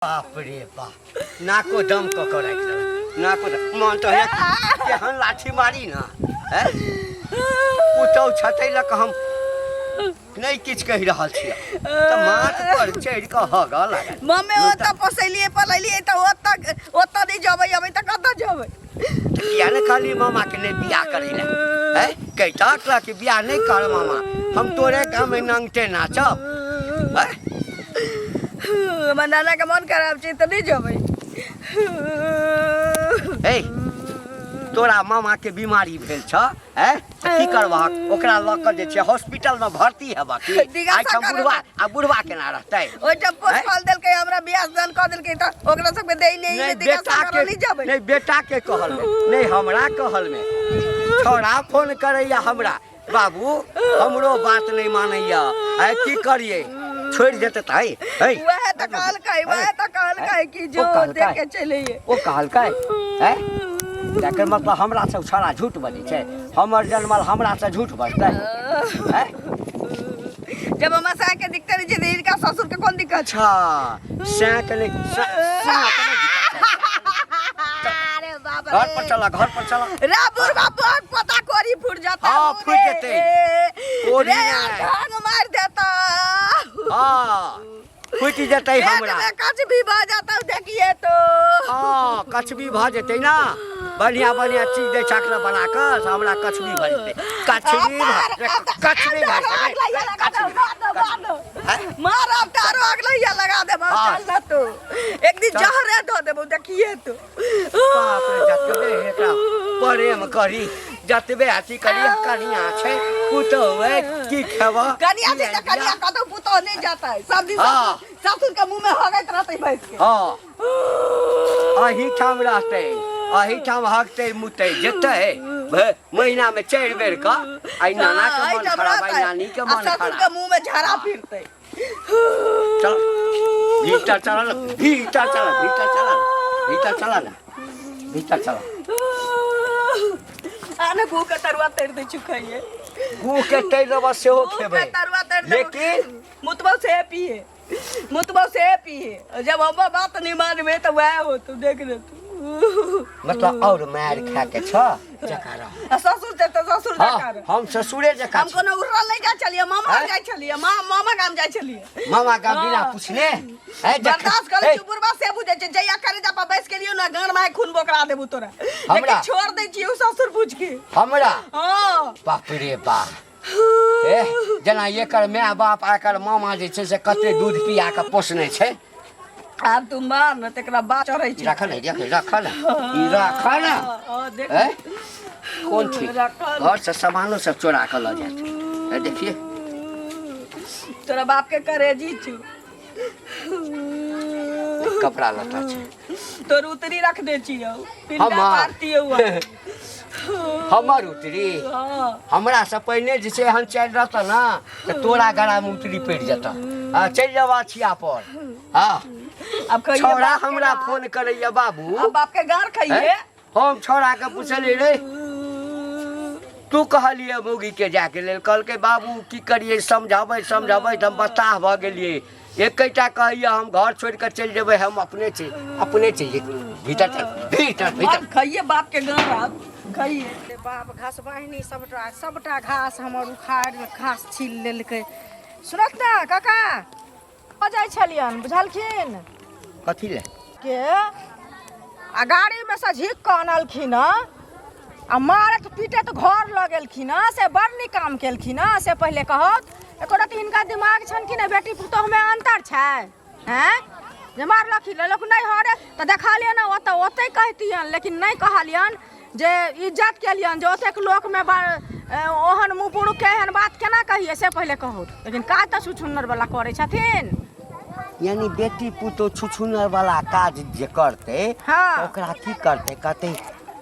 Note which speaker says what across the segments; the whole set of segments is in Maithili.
Speaker 1: बाप रे बाप, नाको दम कऽ कऽ राखि देलक, नाको दम। मन तऽ होइए केहन लाठी मारी ने। हैं, पुतहु छतै लऽ कऽ हम नहि किछु कहि रहल छियै तऽ माथ पर चढ़ि कऽ हगऽ लागल।
Speaker 2: मम्मी, ओतऽ पोसैलियै पलैलियै तऽ ओतऽ ओतऽ नहि जेबै अबै तऽ कतऽ जेबै?
Speaker 1: तऽ किया ने कहली मामाके नहि बियाह करै लए? हैं, कहिता कि बियाह नहि कर मामा, हम तोरे गाममे नंगटे नाचब। हैं?
Speaker 2: हमर नाना के मन खराब छै तऽ नहि जेबै।
Speaker 1: ए, तोरा मामा के बीमारी भेल छ, हैं, तऽ की करबहक? ओकरा लऽ कऽ जे छै हॉस्पिटल में भर्ती हेबह की?
Speaker 2: दिगासा
Speaker 1: एहिठाम
Speaker 2: करब।
Speaker 1: बुढ़वा आ बुढ़वा केना रहतै?
Speaker 2: ओहिठाम पोस
Speaker 1: हैं?
Speaker 2: फल देलकै, हमरा बियाह दान कऽ देलकै तऽ ओकरा सबके दै नहि
Speaker 1: नहि
Speaker 2: दिगासा
Speaker 1: बेटा
Speaker 2: करऽ
Speaker 1: के
Speaker 2: नहि जेबै।
Speaker 1: नहि बेटा के कहल में, नहि हमरा कहल में। छौड़ा फोन करैया हमरा, बाबू हमरो बात नहि मानैया, आइ की करियै? छोड़ि देतै तऽ है है।
Speaker 2: वएह तऽ कहलकै, वएह तऽ कहलकै कि जो
Speaker 1: ओ कहलकै?
Speaker 2: देख के चलि अइयै।
Speaker 1: ओ कहलकै? है, तकर मतलब हमरा सब छौड़ा झूठ बजै छै? हमर जनमल हमरा से झूठ बजतै? है?
Speaker 2: जब हमर साय के दिक्कत रहै छै तऽ हिनका ससुर के कोन दिक्कत छै?
Speaker 1: अच्छा, सैं के नहि, सैं के नहि दिक्कत छै।
Speaker 2: अरे बाप
Speaker 1: घर
Speaker 2: रे।
Speaker 1: पर चला, घर पर चला।
Speaker 2: रे बुढ़वा, बग पता कोरी फूट जाता।
Speaker 1: हाँ, फूट जेतै। कोरी
Speaker 2: रे
Speaker 1: नहि।
Speaker 2: ढंग मार देता।
Speaker 1: हाँ, फूटि जेतै।
Speaker 2: पेट
Speaker 1: हमरा
Speaker 2: में कछ भी भऽ जाता, देखिए तो।
Speaker 1: हाँ, कछबी भऽ जेतै ने। बढ़िया बढ़िया चीज दै छै अखने बना कऽ, से हमरा कछबी भऽ जेतै, कछबी भऽ कछबी भऽ जेतै, कछबी। हैं?
Speaker 2: मारब तारो आग लैया लगा देबो।
Speaker 1: हाँ।
Speaker 2: चल ना तू, एक दिन
Speaker 1: चल।
Speaker 2: जहरे दऽ देबो, देखिए तू।
Speaker 1: बाप रे, जतबे एकरा प्रेम करी, जतबे अथी करी, कनिया छै, पुतहु है, की खेबह?
Speaker 2: कनिया छै तऽ कनिया कतौ पुतहु नहि जेतै। सब दिन
Speaker 1: हाँ।
Speaker 2: ससुर के मुंह में हगैत रहतै बैस के।
Speaker 1: हाँ, अहीठाम रहतै, अहीठाम हगतै मुतै जेतै महीना में 4 बेर कऽ। आइ नाना के मन
Speaker 2: एहिठाम
Speaker 1: खराब, आइ
Speaker 2: रहतै।
Speaker 1: नानी के
Speaker 2: आ
Speaker 1: मन
Speaker 2: ससुर के
Speaker 1: खराब।
Speaker 2: मुंह में झड़ा फिरतै।
Speaker 1: चल भीतर चल न, भीतर चल, भीतर चल, भीतर चल न, भीतर चल।
Speaker 2: आने गू के तरुआ तैर दै छु, खाइए।
Speaker 1: गू के तैर देबऽ सेहो
Speaker 2: गू के
Speaker 1: खेबै।
Speaker 2: तरुआ तैर देबो।
Speaker 1: लेकिन
Speaker 2: मुतबो से पिए, मुतबो से पिए। जब हम बात नहीं मानबे तऽ वएह होतो, देख ले तू।
Speaker 1: मतलब और मार खा के छ जका रह।
Speaker 2: आ ससुर से तऽ ससुर जकाँ रह।
Speaker 1: हम ससुरे जकाँ
Speaker 2: हम
Speaker 1: छी।
Speaker 2: कोनो उड़ल नहीं जाइ छलियै मामा
Speaker 1: हैं?
Speaker 2: जाइ छलियै, मामा गाम जाइ छलियै।
Speaker 1: मामा का बिना पूछने है
Speaker 2: बर्दाश्त करै
Speaker 1: हे,
Speaker 2: छी बुढ़बा से बुझै छै। जहिया करेजा पर बैस गेलियौ ने, गान माय खून बोकरा देबू तोरा।
Speaker 1: हमरा?
Speaker 2: लेकिन छोड़ दै छियै ससुर बुझ के।
Speaker 1: हमरा?
Speaker 2: हाँ।
Speaker 1: बाप रे बाप, ए जेना एकर माय बाप आ एकर मामा जे छै से कते दूध पिया के पोसने छै।
Speaker 2: आब तू मार ने, तकरा बात चढ़ै छै।
Speaker 1: राखल है, देख, राखल है, ई राखल है।
Speaker 2: हाँ, देख।
Speaker 1: हैं? कोन ठीक
Speaker 2: राखल।
Speaker 1: घर से सामानो सब चोरा के लऽ जायत है, देखिए।
Speaker 2: तोरा बाप के करेजी छु।
Speaker 1: कपड़ा लत्ता छै।
Speaker 2: तोर उतरी रख दे छियौ पिंडा।
Speaker 1: हमर?
Speaker 2: पारतियौ।
Speaker 1: हमर उतरी?
Speaker 2: हाँ।
Speaker 1: हमरा से पहिने जे छै एहन चलि रहतऽ ने तऽ तोरा गरामे उतरी पड़ि जेतऽ। आ चलि जाउ अथिया पर। हाँ।
Speaker 2: अब कहिए
Speaker 1: छौड़ा
Speaker 2: बाप के
Speaker 1: हमरा
Speaker 2: गार।
Speaker 1: फोन करैया बाबू।
Speaker 2: अब बाप के गार खाइए।
Speaker 1: हैं? हम छौड़ा के पुछलियै, रे तू कहलियै मौगी के जाके लेल? कहलकै, बाबू की करियै, समझाबै समझाबै तऽ हम बताह भऽ गेलियै। एकेटा कहैया, हम घर छोड़ि कऽ चलि जेबै, हम अपने छी, अपने चलि जेबै। भीतर चल, भीतर, भीतर।
Speaker 2: अब खाइए बाप के गार, अब खाइए।
Speaker 3: रे बाप, घास बाहिनी सबटा सबटा घास हमर उखाड़ घास छील लेलकै। सुनत ने काका, हो जाइ छलियन, बुझलखिन?
Speaker 1: कथी ले
Speaker 3: के आ गाड़ीमे से झीक कऽ अनलखिन हँ आ मारैत पीटैत घर लऽ गेलखिन हँ, से बड़ नीक काम केलखिन हँ? से पहिले कहत, एको रत्ती हिनका दिमाग छनि कि नहि? बेटी पुतोहुमे अन्तर छै? हैं, जे मारलखिन लोक नहि हरे तऽ देखलियनि ने ओतऽ, ओतहि कहितियनि, लेकिन नहि कहलियनि जे इज्जत केलियनि जे ओतेक लोकमे ओहन मुँह पुरुखके एहन बात केना कहियै, से पहिले कहू। लेकिन काज तऽ छुछुन्नरवला करै छथिन।
Speaker 1: यानी बेटी पुतोह छुछुनर वाला काज जे करतै तऽ ओकरा की करतै? कहतै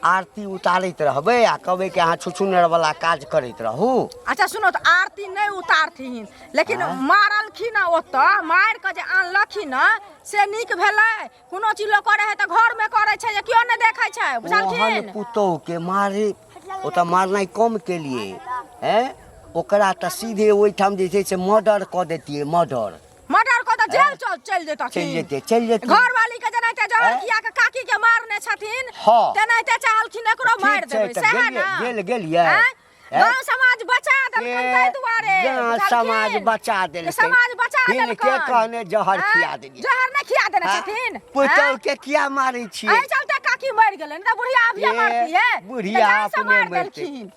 Speaker 1: आरती उतारैत रहबै आ कहबै कि अहाँ छुछुनर वाला काज करैत रहू।
Speaker 3: अच्छा सुनो तऽ, आरती नहि उतारथिन, लेकिन मारलखिन हँ ओतऽ, मारि कऽ जे आनलखिन हँ से नीक भेलै? कोनो चीज लोक करै है तऽ घरमे करै छै जे केओ नहि देखै छै,
Speaker 1: ओहन
Speaker 3: बुझलखिन?
Speaker 1: पुतोह के मारे ओतऽ मारनाइ कम केलिए हैं, ओकरा तऽ सीधे ओहिठाम जे छै से मर्डर कऽ देतियै, मर्डर।
Speaker 3: मर्डर कऽ तऽ जेल चल चलि जेतथिन।
Speaker 1: चलि जेतै, चलि जेतै।
Speaker 3: घरवाली के जेनाहिते जहर
Speaker 1: आँय?
Speaker 3: खिया के काकी के मारने छथिन,
Speaker 1: हँ।
Speaker 3: तेनाहिते चाहलखिन एकरो
Speaker 1: ठीक
Speaker 3: मारि
Speaker 1: छै,
Speaker 3: देबै,
Speaker 1: तऽ
Speaker 3: सएह
Speaker 1: गेलियै-
Speaker 3: ने?
Speaker 1: गेल गेलियै।
Speaker 3: आँय?
Speaker 1: आँय?
Speaker 3: गाँव समाज बचा देलकनि ताहि दुआरे,
Speaker 1: गाँव
Speaker 3: बुझलखिन?
Speaker 1: समाज बचा देलकै।
Speaker 3: समाज बचा
Speaker 1: हिनके
Speaker 3: देलकनि।
Speaker 1: कहने जहर
Speaker 3: आँय?
Speaker 1: खिया देलियै।
Speaker 3: जहर नहि खिया देने
Speaker 1: हाँ,
Speaker 3: छथिन?
Speaker 1: पुतहु
Speaker 3: आँय?
Speaker 1: के किया मारै छियै?
Speaker 3: एहि चलते काकी मरि गेलै, नहि तऽ बुढ़िया अभिये
Speaker 1: ए,
Speaker 3: मरती है।
Speaker 1: बुढ़िया
Speaker 3: तऽ जान से
Speaker 1: अपने
Speaker 3: मारि
Speaker 1: मरतै।
Speaker 3: देलखिन।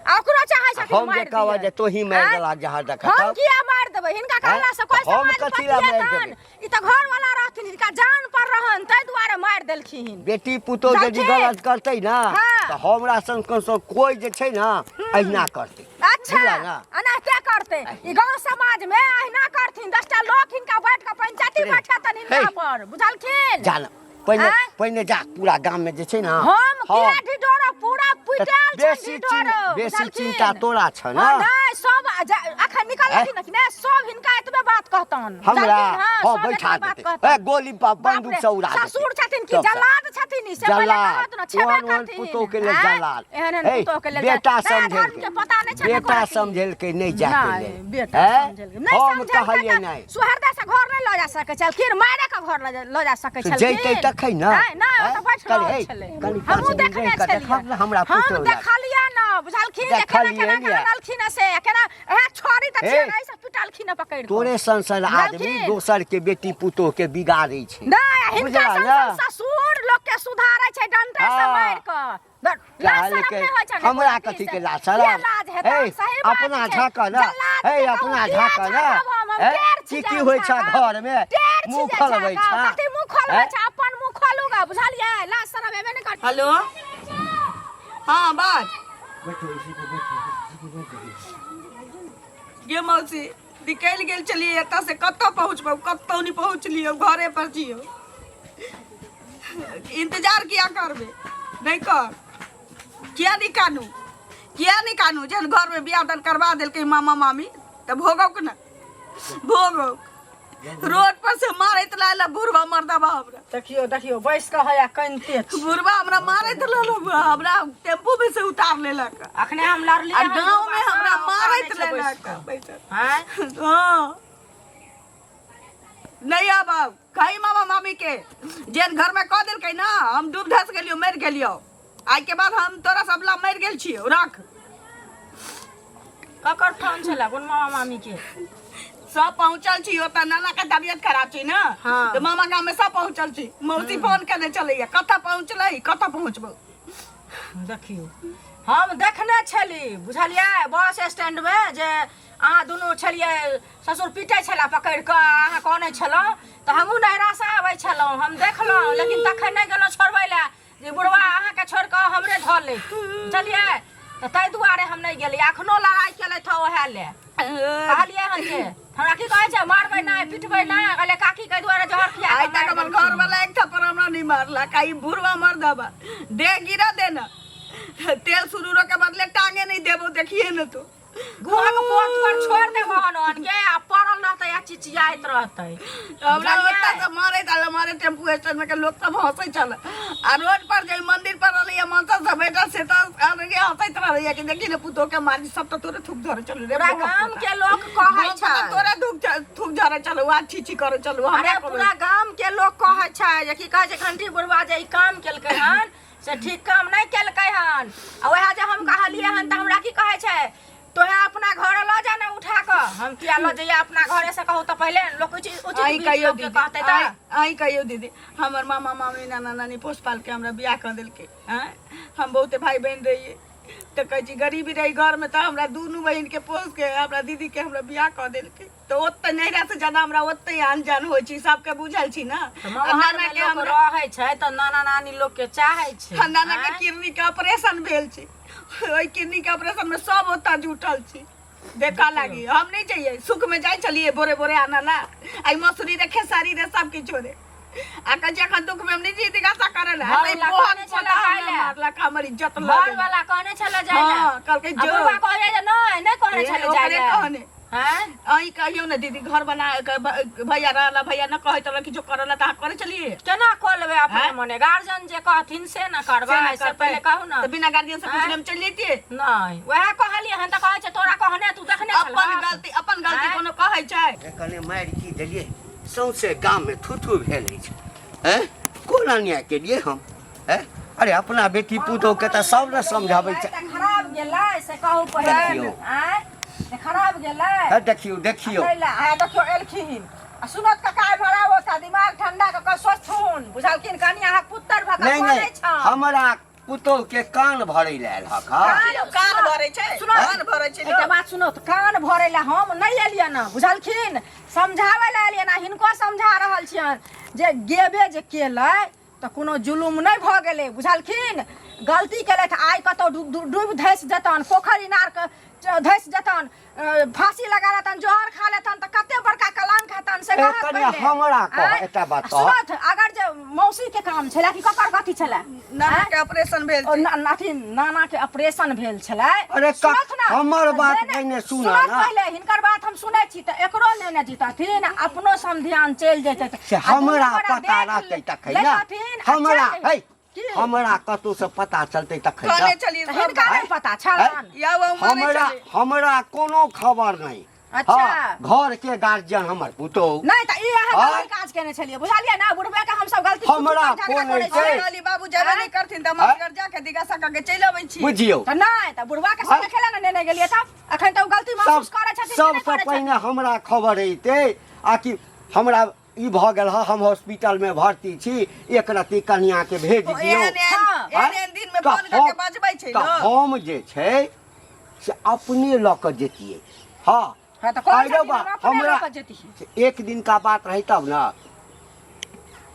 Speaker 3: आ ओकरो चाहै छथिन
Speaker 1: हम जे
Speaker 3: मारि
Speaker 1: कहब
Speaker 3: दियै।
Speaker 1: जे तोही मारि
Speaker 3: आँय?
Speaker 1: देलक जहर दऽ कऽ
Speaker 3: हम
Speaker 1: तब?
Speaker 3: किया मारि देबै? हिनका कहला से कोई
Speaker 1: हम
Speaker 3: समाज
Speaker 1: कथी लए मारि
Speaker 3: पतिएतन।
Speaker 1: देबै?
Speaker 3: ई तऽ घर वाला रहथिन, हिनका जान पर रहन, ताहि दुआरे मारि देलखिन।
Speaker 1: बेटी पुतोह यदि
Speaker 3: बुझलखिन?
Speaker 1: गलत करतै ने
Speaker 3: हाँ।
Speaker 1: तऽ हमरा सन सन कोइ जे छै ने अहिना करतै।
Speaker 3: अच्छा,
Speaker 1: बुझला ने?
Speaker 3: एनाहिते करतै। ई गाँव समाज में अहिना करथिन। 10टा लोक हिनका बैठ कऽ पंचायती
Speaker 1: रे,
Speaker 3: बैठेतन हिनका
Speaker 1: हे।
Speaker 3: पर, बुझलखिन?
Speaker 1: जा ने पहिने।
Speaker 3: आँय?
Speaker 1: पहिने जा, पूरा गाम में जे छै ने।
Speaker 3: हम
Speaker 1: हँ।
Speaker 3: किया ढिढोरा पूरा पिटायल छै
Speaker 1: बेसी
Speaker 3: ढिढोरा,
Speaker 1: बेसी
Speaker 3: बुझलखिन?
Speaker 1: चिंता तोरा छ ने?
Speaker 3: हँ, नहि, सब अखन निकललखिन हँ कि नहि, सब हिनका एतबे बात कहतन।
Speaker 1: हमरा?
Speaker 3: बुझलखिन? हँ,
Speaker 1: हँ,
Speaker 3: सब
Speaker 1: बैठा
Speaker 3: एतबे बात
Speaker 1: देतै।
Speaker 3: कहतन।
Speaker 1: ए, गोली
Speaker 3: बाप
Speaker 1: बंदूक
Speaker 3: रे,
Speaker 1: से उड़ा देतै।
Speaker 3: ससुर छथिन कि
Speaker 1: सब से।
Speaker 3: जल्लाद छथिन ई, से पहिले
Speaker 1: जल्लाद।
Speaker 3: कहत ने, छेबे
Speaker 1: ओहन ओहन
Speaker 3: करथिन।
Speaker 1: पुतोह के लेल
Speaker 3: आँय?
Speaker 1: जल्लाद।
Speaker 3: एहन एहन
Speaker 1: हे,
Speaker 3: पुतोह के लेल
Speaker 1: बेटा
Speaker 3: जल्लाद। नया धर्म
Speaker 1: समझेलकै।
Speaker 3: के पता नहि छनि
Speaker 1: बेटा
Speaker 3: एको रत्ती।
Speaker 1: समझेलकै नहि जाके
Speaker 3: नहि,
Speaker 1: लेल।
Speaker 3: बेटा
Speaker 1: हैं?
Speaker 3: समझेलकै। नहि
Speaker 1: हम
Speaker 3: समझेलकै
Speaker 1: कहलियै
Speaker 3: तऽ
Speaker 1: नहि।
Speaker 3: सुहरदा से घर नहि लऽ जा सकै छलखिन, मारे के घर लऽ जा सकै
Speaker 1: तऽ
Speaker 3: छलखिन।
Speaker 1: जैतै तखन ने।
Speaker 3: नहि, नहि,
Speaker 1: आँय?
Speaker 3: ओतऽ बैठ
Speaker 1: कनि
Speaker 3: रहल
Speaker 1: हे,
Speaker 3: छलै।
Speaker 1: कनि
Speaker 3: हमहूँ
Speaker 1: पाँच मिनट
Speaker 3: देखने
Speaker 1: रहि कऽ
Speaker 3: छलियै।
Speaker 1: देखब ने हमरा
Speaker 3: हम
Speaker 1: पुतोह लग।
Speaker 3: देखलियै ने, बुझलखिन जे केना
Speaker 1: देखलियै
Speaker 3: केना
Speaker 1: ने।
Speaker 3: अनलखिन से, केना इएह छड़ी तऽ
Speaker 1: हे।
Speaker 3: छियै ने, एहिसँ पिटलखिन हँ पकड़ि कऽ।
Speaker 1: तोरे सन सन आदमी
Speaker 3: बुझलखिन?
Speaker 1: दोसर के बेटी पुतोह के बिगाड़ै छै।
Speaker 3: नहि, हिनका
Speaker 1: बुझला
Speaker 3: सन
Speaker 1: ने?
Speaker 3: सन ससुर लोक के सुधारै छै डंटा से
Speaker 1: हँ।
Speaker 3: मारि कऽ। लाज शरम
Speaker 1: कहलकै,
Speaker 3: नहि होइ छनि
Speaker 1: हमरा
Speaker 3: एको
Speaker 1: कथी
Speaker 3: रत्ती
Speaker 1: के
Speaker 3: से?
Speaker 1: लाज
Speaker 3: किया
Speaker 1: शरम?
Speaker 3: लाज हेतनि?
Speaker 1: हे,
Speaker 3: सही बात
Speaker 1: अपना
Speaker 3: छै।
Speaker 1: झाँक ने।
Speaker 3: जल्लाद
Speaker 1: हे,
Speaker 3: के कहू,
Speaker 1: अपना
Speaker 3: किया
Speaker 1: झाँक ने।
Speaker 3: झाँकब हम? हम
Speaker 1: हे,
Speaker 3: टेढ़ छी
Speaker 1: की
Speaker 3: जे
Speaker 1: की
Speaker 3: हम
Speaker 1: होइ छ
Speaker 3: झाँकब?
Speaker 1: घर में?
Speaker 3: टेढ़ छी
Speaker 1: मुँह
Speaker 3: जे
Speaker 1: खोलबै
Speaker 3: झाँकब।
Speaker 1: छ?
Speaker 3: कथी मुँह खोलबै
Speaker 1: हे?
Speaker 3: छ? अपन मुँह खोलू ग, बुझलियै? लाज शरम हेबे नहि करतै।
Speaker 2: हेलो, हाँ बाज। गे मौसी, निकलि गेल छलियै एतऽ से, कतऽ पहुँचबौ? कतौ नहि पहुँचलियै, घरे पर छियौ। इंतजार किया करबै? नहि कर। किया नहि कानू, किया नहि कानू? जहन घरमे बियाह दान करवा देलकै मामा मामी तऽ भोगौक ने, भोगौक। रोड पर से मारैत लायल बुढ़वा मर्दबा हमरा।
Speaker 3: देखियौ, देखियौ, बैस कऽ हैया कनिते छी।
Speaker 2: बुढ़वा हमरा मारैत रहल, हमरा टेम्पू में से उतार लेलक।
Speaker 3: अखने हम लड़लियै
Speaker 2: आ
Speaker 3: हन
Speaker 2: गाँव में
Speaker 3: बुढ़बा सँ,
Speaker 2: हमरा
Speaker 3: ओ
Speaker 2: मारैत
Speaker 3: कानै छै बैस
Speaker 2: लेलक
Speaker 3: कऽ।
Speaker 2: बैसल।
Speaker 3: आँय?
Speaker 2: हाँ, नहीं आब आब कही मामा मामी के जेन घर में कह देलकै ना, हम डूब धस गेलियो, मरि गेलियो। आइ के बाद हम तोरा सब ला मरि गेल छियो, रख।
Speaker 3: ककर फोन छलै? कोन मामा मामी के?
Speaker 2: सब पहुंचल छी ओतऽ। नाना के तबियत खराब छै ने।
Speaker 3: हाँ।
Speaker 2: तऽ मामा गाम में सब पहुंचल छी। मौसी फोन केने छलैया, कतऽ पहुंचलै, कतऽ पहुंचबौ?
Speaker 3: देखियौ, हम देखने छली, बुझलियै, बस स्टैंडमे जे अहाँ दुनू छलियै, ससुर पीटै छलै पकड़ि कऽ, अहाँ कनै छलहुँ, तऽ हमहूँ नैहरासँ आबै छलहुँ, हम देखलहुँ, लेकिन तखन नहि गेलहुँ छोड़बै लए जे बुढ़वा अहाँके छोड़ि कऽ हमरे धऽ लैत, बुझलियै? तऽ ताहि दुआरे हम नहि गेलियै। एखनो लड़ाइ केलथि हँ ओएह लए। कहलियै हन जे हमरा की कहै छै, मारबै नहि, पिटबै नहि। कहलियै काकी के दुआरे जहर खिया
Speaker 2: आइ तक हमर घर वाला एक थप्पड़ हमरा नहीं मारलक, आ ई बुढ़वा मर्दबा दे गिरा दे ना, तेल सुरूरो के बदले टांगे नहीं देबो, देखिए न तो।
Speaker 3: गुहक पोत पर छोड़ देबो हन ओहन के, आ पड़ल रहतै आ चिचियाइत रहतै।
Speaker 2: हमरा
Speaker 3: बुझलियै?
Speaker 2: ओतऽ से मारैत आयल, मारे टेम्पू स्टैंड में के लोक सब हंसै छल, आ रोड पर जे मंदिर पर रहलै मनसा सब बैठल, से तऽ अलगे हंसैत रहलै कि देखी ने पुतोह के मारी। सब तऽ तोरे थूक धरे चलू रे।
Speaker 3: पूरा गाम के लोक कहै
Speaker 2: हम
Speaker 3: छै
Speaker 2: तऽ तोरे थूक थूक झरे चलू आ छी छी करे चलू।
Speaker 3: अरे
Speaker 2: हमरा
Speaker 3: पूरा गाम के लोक कहै छै जे की कहै छै, घंटी बुढ़वा जे ई काम केलकै हन से ठीक काम नहि केलकै हन। आ वएह जे हम कहलियै हन तऽ हमरा की कहै छै, तोहे अपना घर लऽ जा ने उठा कऽ। हम किया लऽ जइयै अपना घरे से? कहू तऽ पहिले लोक उचित उचित
Speaker 2: अहीं
Speaker 3: बीच
Speaker 2: कहियौ
Speaker 3: लोकके
Speaker 2: दीदी,
Speaker 3: कहतै तऽ।
Speaker 2: अहीं कहियौ दीदी, हमर मामा मामी नाना नानी पोस पाल के हमरा बियाह कऽ देलकै। आँय, हम बहुते भाई बहन रहियै, तऽ कहै छी गरीबी रही घरमे, तऽ हमरा दुनू बहिनके पोस के हमरा दीदीके हमरा बियाह कऽ देलकै, तऽ ओतऽ नैहरा से ज्यादा हमरा ओतै आन जान होइ छै, सबके बुझल छी ने।
Speaker 3: तऽ
Speaker 2: आ
Speaker 3: ममहर
Speaker 2: नाना
Speaker 3: मे
Speaker 2: के
Speaker 3: लोक
Speaker 2: हमरा
Speaker 3: रहै छै तऽ नाना नानी लोक के चाहै छै।
Speaker 2: आ नाना के
Speaker 3: आँय?
Speaker 2: किडनी के ऑपरेशन भेल छै, ओहि किडनी के ऑपरेशन में सब ओतऽ जुटल छी देखऽ लागी। हम नहीं जइयै, सुख में जाइ छलियै भोरे भोरे आनऽ ला, आई मसूरी रे, खेसारी रे, सब किछो रे। आ कहै छै एखन दुख में हम नहीं जीती गासा करे ला।
Speaker 3: घर
Speaker 2: ई
Speaker 3: वाला
Speaker 2: बोहन
Speaker 3: कहने छलै
Speaker 2: पोता
Speaker 3: जाय
Speaker 2: हमरा
Speaker 3: लए।
Speaker 2: मारलक, हमर इज्जत लऽ
Speaker 3: घर
Speaker 2: गेल।
Speaker 3: वाला कहने छलै जाय लए।
Speaker 2: हाँ, कहलकै
Speaker 3: आ
Speaker 2: जो।
Speaker 3: बुढ़बा कहै जे नहि, नहि कहने
Speaker 2: ए,
Speaker 3: छलै जाय
Speaker 2: ओकरे
Speaker 3: लए।
Speaker 2: कहने।
Speaker 3: आँय?
Speaker 2: अहीं कहियौ ने दीदी, घर बना के भैया रहला, भैया न कहैत रहल किछो करऽ ला तऽ अहाँ करै छलियै?
Speaker 3: केना कऽ लेबै अपने
Speaker 2: आँय?
Speaker 3: मने? गार्जियन जे कहथिन से ने करबै,
Speaker 2: से ने
Speaker 3: से
Speaker 2: करतै।
Speaker 3: पहिले कहू ने।
Speaker 2: तऽ बिना गार्जियन से
Speaker 3: आँय?
Speaker 2: पूछले हम चलि जैतियै?
Speaker 3: नहि, वएह कहलियै हन तऽ कहै छै तोरा कहने, तू देखने
Speaker 2: अपन
Speaker 3: छलहक?
Speaker 2: गलती, अपन गलती
Speaker 3: आँय?
Speaker 2: कोनो कहै छै?
Speaker 1: कने मारि की देलियै, सौंसे गाममे थू-थू भेल अछि। हैं? कोन अन्याय केलियै हम? हैं? अरे अपना बेटी पुतोहके तऽ सब ने समझाबै छै।
Speaker 3: तऽ खराब गेलै से कहू पहिले।
Speaker 1: देखियौ।
Speaker 3: आँय? से खराब गेलै?
Speaker 1: हे देखियौ, देखियौ।
Speaker 3: लै लै, आइ देखियौ एलखिन। आ सुनत काका एम्हर आबो ता दिमाग ठंडा कऽ कऽ सोचथुन बुझलखिन कनि अहाँ पुत्र भऽ कऽ
Speaker 1: नहि
Speaker 3: बोलै
Speaker 1: नहि
Speaker 3: छह
Speaker 1: हमरा पुतोह के कान भरै लए आयल हक हँ
Speaker 2: देखियौ, कान भरै छै
Speaker 3: सुनो
Speaker 2: कान भरै छै
Speaker 3: एकटा बात सुनो तऽ कान भरै लए हम नहि एलियै ने बुझलखिन समझाबै लए एलियै ने हिनको समझा रहल छियनि जे गेबे जे केलै तऽ कोनो जुलुम नहि भऽ गेलै बुझलखिन गलती केलथि आइ कतहु डूबि धसि जेतनि पोखरि इनारके धसि जेतनि फांसी लगा लेतन जहर खा लेतन तऽ कते बड़का कलंक हेतन से
Speaker 1: ए,
Speaker 3: कहत
Speaker 1: कनिया,
Speaker 3: पहिले।
Speaker 1: हमरा कह,
Speaker 3: आँय?
Speaker 1: एकटा बात कह।
Speaker 3: सुनत अगर जे मौसी के काम छलै कि ककर कथी छलै
Speaker 2: नाना के ऑपरेशन भेल
Speaker 3: ओ
Speaker 2: छै
Speaker 3: अथी नाना के ऑपरेशन भेल छलै
Speaker 1: अरे
Speaker 3: सुनत ना
Speaker 1: हमर बात
Speaker 3: नहि, नहि,
Speaker 1: पहिने सुनऽ
Speaker 3: सुनत
Speaker 1: ना।
Speaker 3: पहिले हिनकर बात हम सुनै छी तऽ एकरो लेने जीतथिन आ अपनो समधियान चलि जेतै
Speaker 1: से हमरा पता रहतै तखन ने हमरा है
Speaker 3: की?
Speaker 1: हमरा कतौ से पता चलतै तखन
Speaker 2: कहने
Speaker 1: ने।
Speaker 2: छलियै
Speaker 3: तऽ हिनका नहि पता छलनि
Speaker 2: या वो मानै
Speaker 1: हमरा
Speaker 2: छलै
Speaker 1: हमरा कोनो खबर नहि
Speaker 3: अच्छा।
Speaker 1: हाँ, घर के गार्जियन हमर पुतोहु
Speaker 3: नहि तऽ ई अहाँ
Speaker 1: आँय?
Speaker 3: गलती काज केने छलियै बुझलियै ने बुढ़बे के हमसब गलती
Speaker 1: हमरा
Speaker 3: झगड़ा
Speaker 1: कोन
Speaker 3: करै
Speaker 1: छै?
Speaker 3: छियै।
Speaker 2: कहली बाबू जेबे नहि करथिन तऽ हम
Speaker 1: आँय?
Speaker 2: असगर जाके दिगासा कऽ के चलि अबै छी
Speaker 1: बुझियौ
Speaker 3: तऽ नहि तऽ बुढ़बा के संगे खेला ने नेने गेलियै तब अखन तऽ ओ गलती महसूस करै छथिन कि नहि
Speaker 1: सबसँ
Speaker 3: करै छथिन?
Speaker 1: पहिने हमरा खबर अयतै आ कि हमरा ई भऽ गेल हँ हम हॉस्पिटलमे भर्ती छी एक रत्ती कनियाँके भेज
Speaker 2: ओ
Speaker 1: दियौ
Speaker 2: एहन एहन
Speaker 3: हाँ।
Speaker 2: एहन एहन दिन मे
Speaker 1: तऽ
Speaker 2: फोन करके बजबै छै
Speaker 1: तऽ
Speaker 2: लोक
Speaker 1: हम जे छै से अपने लऽ कऽ जैतियै हँ
Speaker 3: हँ तऽ कहै
Speaker 1: आइरो
Speaker 3: छथिन
Speaker 1: बा,
Speaker 3: हम अपने
Speaker 1: हमरा
Speaker 3: लऽ कऽ जैतियै।
Speaker 1: एक दिन का बात रहै तब ने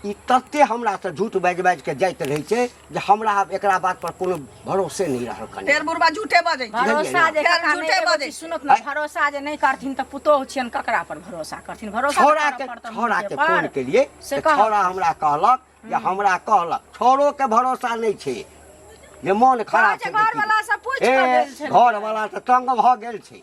Speaker 1: ई तते हमरासँ झूठ बाजि बाजि के जाइत रहै छै जे हमरा आब एकरा बात पर कोनो भरोसे नहि रहल कनि
Speaker 2: फेर बुढ़बा झूठे बजै छै
Speaker 3: भरोसा जे
Speaker 2: फेर
Speaker 3: काका नहि
Speaker 2: झूठे
Speaker 3: एगो
Speaker 2: बजै
Speaker 3: चीज सुनत ने
Speaker 1: आँय?
Speaker 3: भरोसा जे नहि करथिन तऽ पुतोहु छियनि ककरा पर भरोसा करथिन भरोसा तऽ
Speaker 1: छौड़ा
Speaker 3: करऽ
Speaker 1: के
Speaker 3: पड़तनि
Speaker 1: छौड़ा
Speaker 3: हुनके
Speaker 1: के
Speaker 3: पर।
Speaker 1: फोन केलियै
Speaker 3: से
Speaker 1: तऽ
Speaker 3: कहब।
Speaker 1: छौड़ा हमरा कहलक जे हमरा कहलक छौड़ो के भरोसा नहि छै जे मोन खराब
Speaker 3: कहै छै
Speaker 1: छै तऽ की।
Speaker 3: घरवला से पूछि
Speaker 1: ए
Speaker 3: कऽ गेल छलै।
Speaker 1: घरवला तऽ तंग भऽ गेल छै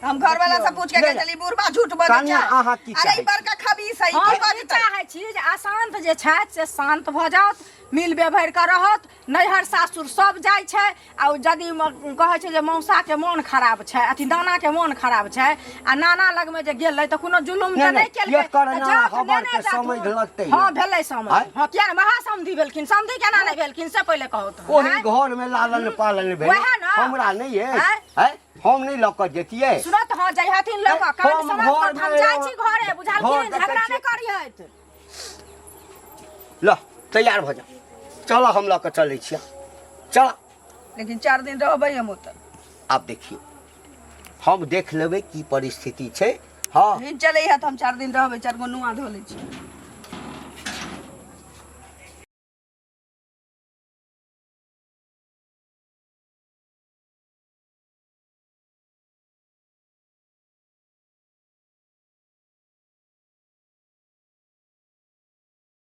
Speaker 2: हम घरवाला से पूछ के
Speaker 1: नहि,
Speaker 2: गेल छली बुढ़बा झूठ बजै
Speaker 1: कनिया,
Speaker 2: छै
Speaker 1: अहाँ की
Speaker 2: अरे
Speaker 1: चाहै
Speaker 2: ई बड़का खबीस है ई
Speaker 3: हम
Speaker 2: की
Speaker 3: ई
Speaker 2: बजतै
Speaker 3: चाहै छी जे अशान्त जे छथि से शान्त भऽ जाउत मिल व्यवहार कऽ रहत नैहर सासुर सब जाइ छै आ ओ यदि कहै छै जे मौसाके मोन खराब छै अथी नानाके मोन खराब छै आ नाना लगमे जे गेलै तऽ कोनो जुलुम तऽ
Speaker 1: नहि,
Speaker 3: नहि
Speaker 1: नहि,
Speaker 3: केलकै
Speaker 1: एकर
Speaker 3: तऽ
Speaker 1: नाना
Speaker 3: जाउत,
Speaker 1: हबर
Speaker 3: नेने
Speaker 1: के
Speaker 3: जाथुन।
Speaker 1: समझ लगतै ने।
Speaker 3: हँ भेलै समझ
Speaker 1: आँय?
Speaker 3: हँ किया ने महासमधि भेलखिन समधि केना नहि भेलखिन से पहिले कहू तऽ
Speaker 1: ओहि
Speaker 3: आँय?
Speaker 1: घर में लालन पालन भेल
Speaker 3: वएह ने।
Speaker 1: हमरा नहि अछि
Speaker 3: आँय?
Speaker 1: आँय? हम नहि लऽ कऽ जैतियै
Speaker 3: सुनत हँ जइहथिन लऽ कऽ कान
Speaker 1: हम
Speaker 3: समझ
Speaker 1: घर
Speaker 3: कर हम
Speaker 1: मे
Speaker 3: जाइ छी घरे
Speaker 1: घर
Speaker 3: बुझलखिन
Speaker 1: देखै
Speaker 3: झगड़ा नहि
Speaker 1: छियै।
Speaker 3: करिहथि
Speaker 1: ल तैयार भऽ जा चल हम लऽ कऽ चलै छियै चल
Speaker 2: लेकिन 4 दिन रहबै हम ओतऽ
Speaker 1: आब देखियौ हम देख लेबै की परिस्थिति छै हँ
Speaker 2: हिन चलै है तऽ हम 4 दिन रहबै 4 गो नुआ धो लै छी